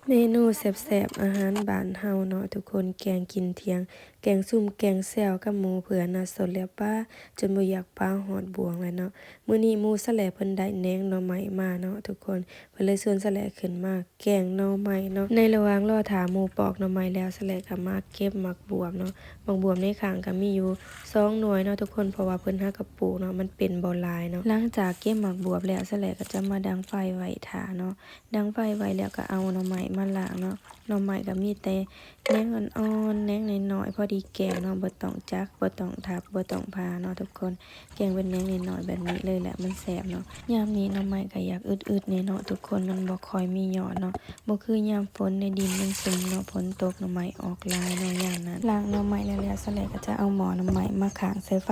ເມນູແຊບໆ ອາຫານບ້ານເຮົາເນາະທຸກຄົນ, ແກງກິນທ່ຽງ ແກງຊຸມແກງແຊວກັບໝູເພື່ອນນະສົດແລ້ວ ປ້າ ຈົນບໍ່ຢາກປາຮອດບ່ວງແລ້ວເນາະ. ມື້ນີ້ໝູສະແຫຼເພິ່ນໄດ້ແໜງໜໍ່ໄມ້ມາເນາະທຸກຄົນ, ເພິ່ນເລີຍຊວນສະແຫຼຂຶ້ນມາແກງໜໍ່ໄມ້ເນາະ. ໃນລະຫວ່າງລໍຖ້າໝູປອກໜໍ່ໄມ້ແລ້ວ ສະແຫຼກໍມາເກັບໝາກບວບເນາະ. ໝາກບວບໃນຂ້າງກໍມີຢູ່ສອງໜ່ວຍເນາະທຸກຄົນ, ເພາະວ່າເພິ່ນຫາກໍປູກເນາະ, ມັນເປັນບໍ່ຫຼາຍເນາະ. ຫຼັງຈາກເກັບໝາກບວບແລ້ວ ສະແຫຼກໍຈະມາດັງໄຟໄວ້ຖ້າເນາະ. ດັງໄຟໄວ້ແລ້ວກໍເອົາໜໍ່ໄມ້ມາລ້າງເນາະ. ໜໍ່ໄມ້ກໍມີແຕ່ແໜງອ່ອນໆ ແໜງນ້ອຍໆ ພໍດີແກງເນາະ, ບໍ່ຕ້ອງຈັກ ບໍ່ຕ້ອງທັບ ບໍ່ຕ້ອງຜ່າເນາະທຸກຄົນ. ແກງເປັນແໜງນ້ອຍໆແບບນີ້ເລີຍແຫຼະ ມັນແຊບເນາະ. ຍາມນີ້ໜໍ່ໄມ້ກໍຢາກອຶດໆແດ່ເນາະທຸກຄົນ, ມັນບໍ່ຄ່ອຍມີຍອດເນາະ, ບໍ່ຄືຍາມຝົນໃນດິນມັນຊຸ່ມເນາະ, ຝົນຕົກໜໍ່ໄມ້ອອກຫຼາຍເນາະຍາມນັ້ນ. ລ້າງໜໍ່ໄມ້ແລ້ວແລ້ວ ສະແຫຼກໍຈະເອົາໝໍ້ໜໍ່ໄມ້ມາຂ້າງໃສ່ໄຟ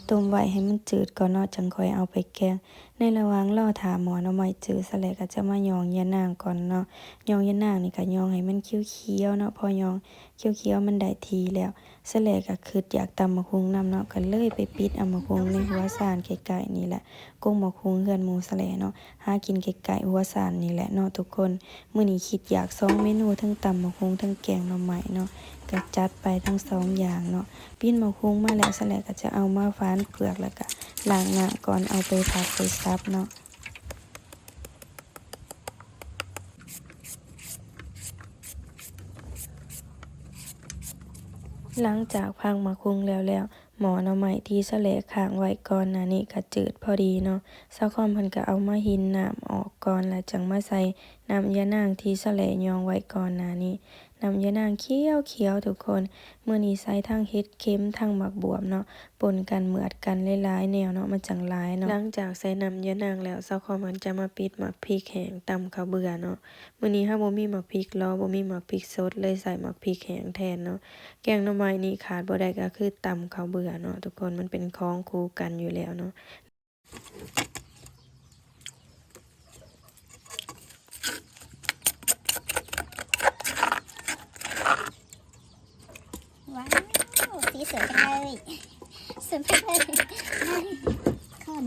ຕົ້ມໄວ້ໃຫ້ມັນຈືດກ່ອນເນາະ, ຈັ່ງຄ່ອຍເອົາໄປແກງ. ໃນລະຫວ່າງລໍຖ້າໝໍ້ໜໍ່ໄມ້ຈືດ ສະແຫຼກໍຈະມາຫຍ້ອງຢານາງກ່ອນເນາະ. ຫຍ້ອງຢານາງນີ້ກໍຫຍ້ອງໃຫ້ມັນຂຽວໆເນາະ, ພໍຫຍ້ອງຂຽວໆມັນໄດ້ທີ່ແລ້ວ ສະແຫຼກໍຄິດຢາກຕຳໝາກຫຸ່ງນຳເນາະ, ກໍເລີຍໄປປິດເອົາໝາກຫຸ່ງໃນຫົວຊານໃກ້ໆນີ້ແຫຼະ, ກົກໝາກຫຸ່ງເຮືອນໝູສະແຫຼເນາະ, ຫາກິນໃກ້ໆຫົວຊານນີ້ແຫຼະເນາະທຸກຄົນ. ມື້ນີ້ຄິດຢາກສອງເມນູ ເຖິງຕຳໝາກຫຸ່ງ ເຖິງແກງໜໍ່ໄມ້ເນາະ, ກໍຈັດໄປທັງສອງຢ່າງເນາະ. ປິ່ນໝາກຫຸ່ງມາແລ້ວ ສະແຫຼກໍຈະເອົາມາຝານເປືອກ ແລ້ວກໍລ້າງນ້ຳກ່ອນເອົາໄປຜັດໄປສັບເນາະ. ຫຼັງຈາກຜັດໝາກຫຸ່ງແລ້ວແລ້ວ ໝໍ້ໜໍ່ໄມ້ທີ່ສະແຫຼຄ້າງໄວ້ກ່ອນໜ້ານີ້ກໍຈືດພໍດີເນາະ. ສາວຄອມເພິ່ນກໍເອົາມາຮິນນ້ຳອອກກ່ອນ ແລ້ວຈັ່ງມາໃສ່ນ້ຳຢານາງທີ່ສະແຫຼຫຍ້ອງໄວ້ກ່ອນໜ້ານີ້. ນ້ຳຢານາງຂຽວໆທຸກຄົນ, ມື້ນີ້ໃສ່ທັງເຫັດເຂັມ ທັງໝາກບວບເນາະ, ປົນກັນເໝືອດກັນຫຼາຍໆແນວເນາະ ມັນຈັ່ງຫຼາຍເນາະ. ຫຼັງຈາກໃສ່ນ້ຳຢານາງແລ້ວ ສາວຄອມເພິ່ນຈະມາປິດໝາກພິກແຫ້ງຕຳເຂົ້າເບືອເນາະ. ມື້ນີ້ເຮົາບໍ່ມີໝາກພິກຫຼໍ່ ບໍ່ມີໝາກພິກສົດ ເລີຍໃຊ້ໝາກພິກແຫ້ງແທນເນາະ. ແກງໜໍ່ໄມ້ນີ້ຂາດບໍ່ໄດ້ກໍຄືຕຳເຂົ້າເບືອເນາະທຸກຄົນ, ມັນເປັນຂອງຄູ່ກັນຢູ່ແລ້ວເນາະ. ວ້າວ ສີສວຍຈັງເລີຍ ສວຍມາກເລີຍ ຄົນ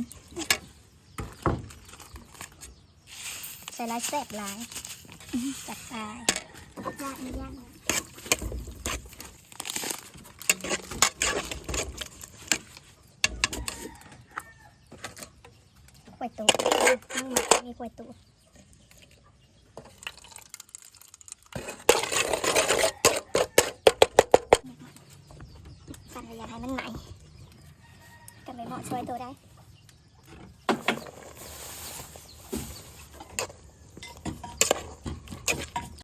ໃສ່ຫຼາຍແຊບຫຼາຍ ຈັດໄປ ຄວາຍໂຕ ມີຄວາຍໂຕ ສັ່ນ ບໍ່ຢາກໃຫ້ມັນໄໝ້ ກັນໄປເໝາະຊ່ວຍໂຕໄດ້.